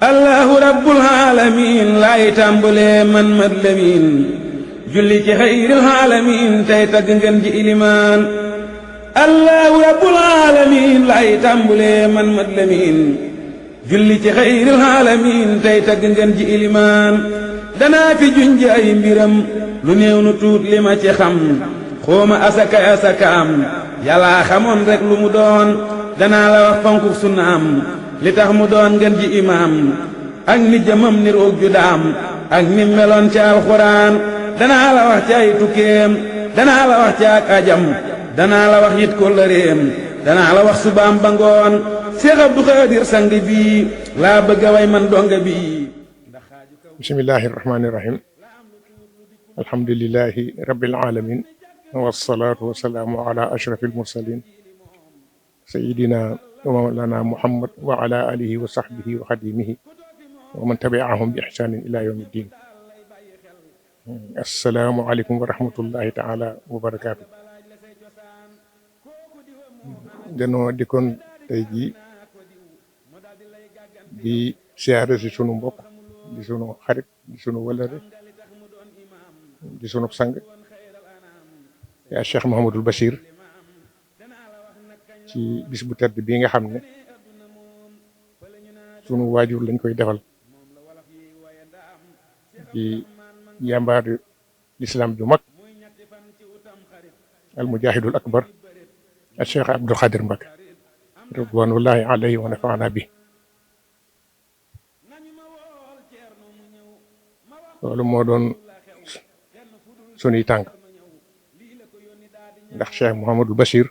allahu rabbul alamin laay tàmbalee man mat lamin julli ci xayril alamin tey tagg ngeen ji ilimaan allahu rabbul alamin laay tàmbalee man mat lamin julli ci xayril alamin tey tagg ngeen ji ilimaan danaa fi junj ay mbiram lu néew nu tuut li ma ci xam xooma asakaam yàllaa xamoon rek lu mu doon danaa la wax fonku sunnaam li tax mu doon ngeen ji imaam ak ni jëmam ni roog ju daam ak ni meloon ci alxuraan danaa la wax ci ay tukkeem danaa la wax ci ak ajam danaa la wax yit kóllëreem danaa la wax subaam ba ngoon Seex Abdu Xaadir sang bii laa bëgg a way man donga bii. bismillahi rahmaani rahim alhamdulillahi rabbil alamin wassalaatu wassalaamu ala ashrafil mursalin sayidina wa mawlana muhammad wa ala alihi wa sahbihi wa xadimihi wa man tabi'ahum bi ihsanin ila yawmi ddin. assalaamu aleykum wa rahmatullahi taala wa barakaatu. danoo dikkoon tey jii di siyaare si sunu mbokk di sunu xarit di sunu wëllëre di sunu sang yaa Cheikh Mouhamadul Bachir ci bis bu tedd bii nga xam ne sunu waajur lañ koy defal ci yàmbaari lislaam ju mag al mujahidul akbar al Cheikh Abdul Xaadir Mbacke ridwanullahi alayhi wa nafaana bi. loolu moo doon sunuy tànk ndax Cheikh Mouhamadul Bachir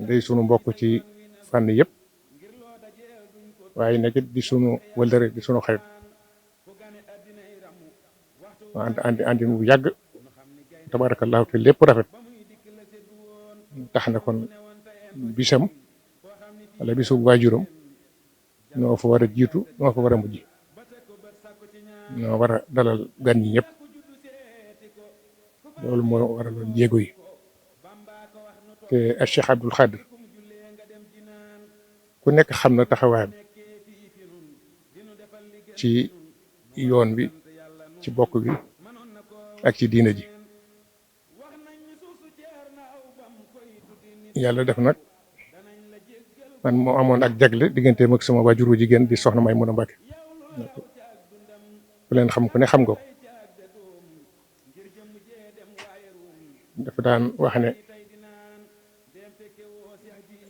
day sunu mbokk ci fànn yëpp waaye nekk di sunu wëllëre di sunu xarit andi bu yàgg tabarakallahu te lépp rafet tax na kon bisam wala bisu waajuram noo fa war a jiitu noo fa war a mujj noo war a dalal gan ñi ñëpp loolu moo waraloon jéego yi te Cheikh Abdul Xaadir ku nekk xam na taxawaayam ci yoon bi ci bokk bi ak ci diina ji yàlla def nag man moo amoon ak jagle digganteem ak sama waajuru jigéen di soxna Maymuna Mbàkke ku leen xam ku ne xam nga ko dafa daan wax ne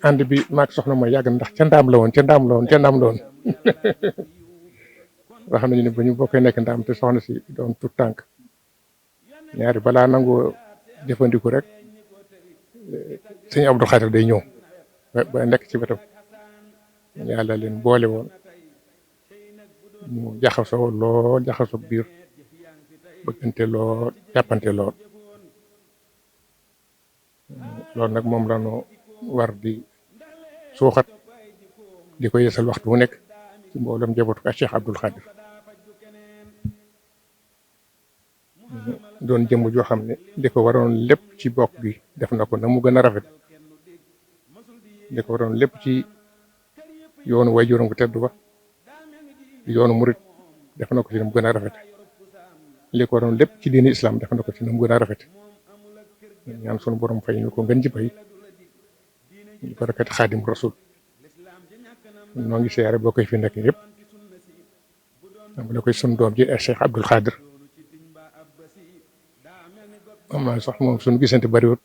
ànd bi maag soxna mooy yàgg ndax ca ndaam la woon wax nañu ne ba ñu bokkee nekk ndaam te soxna si doon tout tànk ñaari balaa nangoo jëfandiku rek sëñ Abdou Xaadir day ñëw ba nekk ci wetam yàlla leen boole woon ñu jaxasoo lool jaxasoo biir bëggante lool jàppante lool loolu nag moom la ñu war di suuxat di ko yeesal waxtu wu nekk ci mboolem njabootu ak Cheikh Abdul Xaadir doon jëmm joo xam ne li ko waroon lépp ci bokk gi def na ko na mu gën a rafet li ko waroon lépp ci yoonu waajuram bu tedd ba yoonu murit def na ko ci na mu gën a rafet li ko waroon lépp ci diini islam def na ko ci na mu gën a rafet ñaan sunu borom fay ñu ko ngeen ji bay barakat xaadim rasul noo ngi siyaare boo koy fi nekk yëpp am la koy sunu doom ji Cheikh Abdul Xaadir am naa sax moom suñu gisante bariwut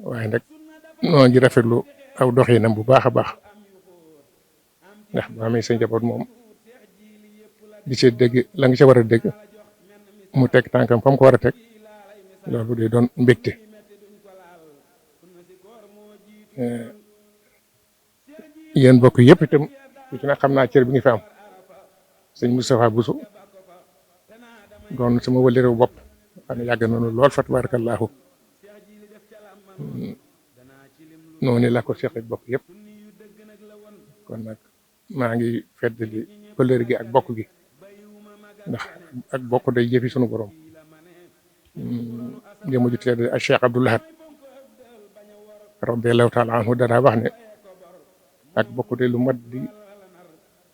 waaye nag noo ngi rafetlu aw doxinam bu baax a baax ndax ba amee sa njaboot moom di ci dégg la nga ca war a dégg mu teg tànkam fa mu ko war a teg loolu day doon mbégte yéen bokk yëpp itam ci nag xam naa cër bi nga fi am sëñ Moustapha Bousso doon sama wëllërew bopp xam ne yàgg nañu lool fa tabarakallahu noonu la ko seqee bokk yëpp kon nag maa ngi feddali pëlër gi ak bokk gi ndax ak bokk day jëfi sunu borom jëmu ju tedd ak Cheikh Abdoul Ahad radiyallahu taala anhu dara wax ne ak bokk de lu mat di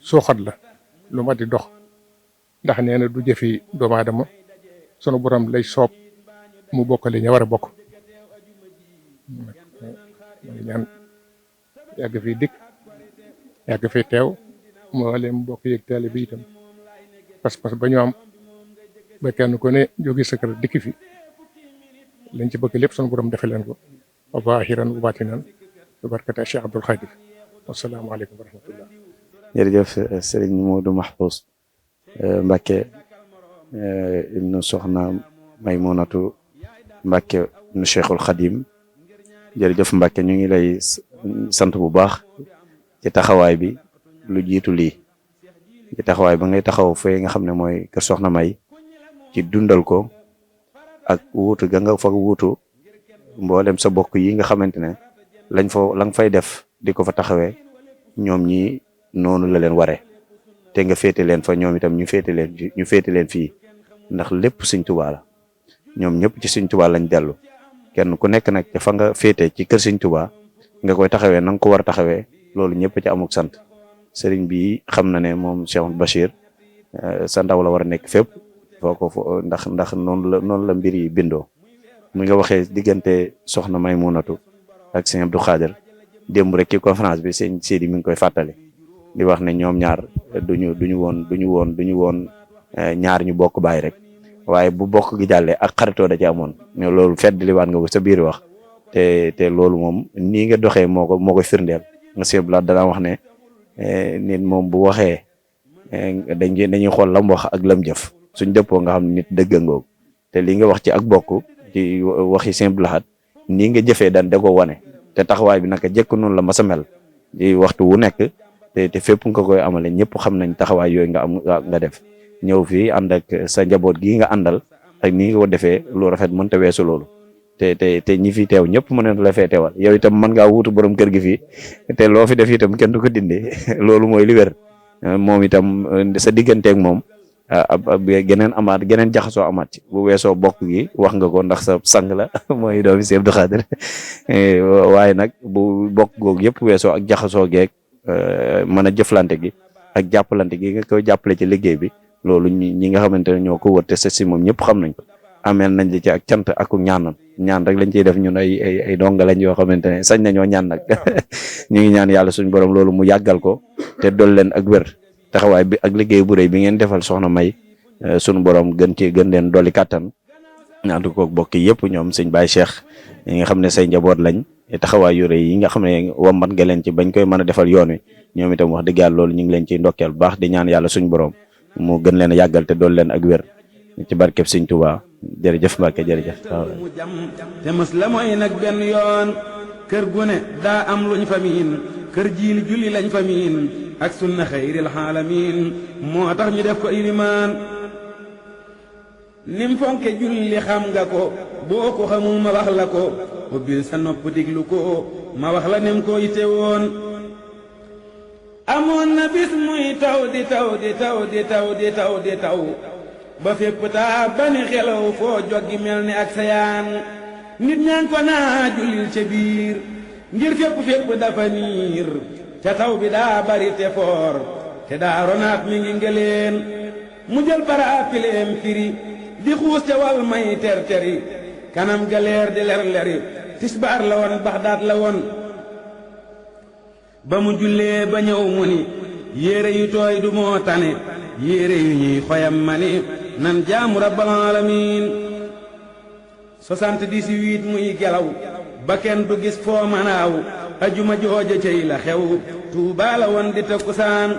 suuxat la lu ma di dox ndax nee na du jëfi doomu aadama sunu borom lay soob mu bokkale ña war a bokk ma ngi ñaan yàgg fi dikk yàgg fi teew moo leen bokk yëg taale bi itam pas-pas ba ñu am ba kenn ku ne jóge sa kër dikk fi lañ ci bëgg lépp sunu borom defe leen ko wa zaahiran wa baatinan bi barkati Cheikh Abdoul Khadir wasalaamaaleykum wa rahmatullah. jërëjëf Serigne Modou Mahfous Mbacké ibnu Soxna Maymunatu Mbacké ibnu Cheikhul Khadim jërëjëf Mbacké ñu ngi lay sant bu baax ci taxawaay bi lu jiitu lii ci taxawaay ba ngay taxaw fee nga xam ne mooy kër Soxna May ci dundal ko ak wuutu ga nga fa wuutu mboolem sa bokk yi nga xamante ne la nga fay def di ko fa taxawee ñoom ñi noonu la leen waree te nga féete leen fa ñoom itam ñu féete leen fii ndax lépp Sëñ Tuubaa la ñoom ñëpp ci Sëñ Tuubaa lañ dellu kenn ku nekk nag fa nga féete ci kër Sëñ Tuubaa nga koy taxawee na nga ko war a taxawee loolu ñëpp ci amuk sant sëriñ bi xam na ne moom Cheikh Bachir sa ndaw la war a nekk fépp foo ko ndax noonu la mbir yi bindoo mi nga waxee diggante Soxna Maymunatu ak Sëñ Abdou Khadir démb rek ci conférence bi sëñ Sidi mi ngi koy fàttali di wax ne ñoom ñaar duñu woon ñaar ñu bokk baay rek waaye bu bokk gi jàllee ak xaritoo da ci amoon mais loolu feddliwaat nga ko sa biir wax te loolu moom nii nga doxee moo koy firndeel nga seeblaat danaa wax ne nit moom bu waxee dañuy xool lam wax ak lam jëf suñ dëppoo nga xam ne nit dëggangoog te li nga wax ci ak bokk ci waxi simple laxat nii nga jëfee daan da ko wane te taxawaay bi naka jëkk noonu la ma sa mel di waxtu wu nekk te fépp nga koy amale ñëpp xam nañ taxawaay yooyu nga def ñëw fii ànd ak sa njaboot gi nga àndal ak nii nga ko defee lu rafet mënta weesu loolu te ñi fi teew ñëpp mën na la fee teewal yow itam mën ngaa wuutu borom kër gi fii te loo fi def itam kenn du ko dindi loolu mooy li wér moom itam sa digganteeg moom geneen jaxasoo amaat ci bu weesoo bokk gi wax nga ko ndax sa sang la mooy doomi Sëñ Abdou Khadir waaye nag bu bokk googu yëpp weesoo ak jaxasoo geeg mën a jëflante gi ak jàppalante gi nga koy jàppale ci liggéey bi loolu ñi nga xamante ne ñoo ko wër te si moom ñëpp xam nañ ko ameel nañ la ci ak cant ak ñaan rek lañ ciy def ñun ay donga lañ yoo xamante ne sañ nañoo ñaan nag ñu ngi ñaan yàlla suñu borom loolu mu yàggal ko te dol leen ak wér taxawaay bi ak liggéey bu rëy bi ngeen defal Soxna May suñu borom gën leen dolli kàttan ñaantu ko bokk yëpp ñoom sëñ Baye Cheikh yi nga xam ne say njaboot lañ taxawaay yu rëy yi nga xam ne wambat nga leen ci bañ koy mën a defal yoon wi ñoom itam wax dëgg yàlla loolu ñu ngi leen ciy ndokkeel bu baax di ñaan yàlla suñu borom mu gën leen a yàggal te dool leen ak wér ci barkeb Sëñ Tuubaa jërëjëf Mbacke jërëjëf mu jam te mës la mooy nag benn yoon kër gu ne daa am luñ fa miin kër jiili julli lañ fa miin ak sunna xayril xaalamiin moo tax ñu def ko ilimaan nim fonke julli xam nga ko boo ko xamul ma wax la ko ubbil sa nopp diglu ko ma wax la nim ko yite woon amoon na bis muy taw di taw di taw di taw di taw di taw ba fépp taa bani xelaw foo joggi mel ni ak sayaan nit ñaan ko naa jullil ca biir ngir fépp dafa niir te taw bi daa bari te foor te daa ronaat mi ngi ngeleen mu jël bara pileem firi di xuus ca wal may ter-teri kanam ga leer di ler-leri tisbaar la woon Baxdaad la woon ba mu jullee ba ñëw mu ni yére yu tooy du moo tane yére yu ñuy xoyam ma ni nan jaamu rabbal alamin 78 muy gelaw ba kenn du gis foo manaaw ajuma jooja cey la xew Tuubaa la woon di takkusaan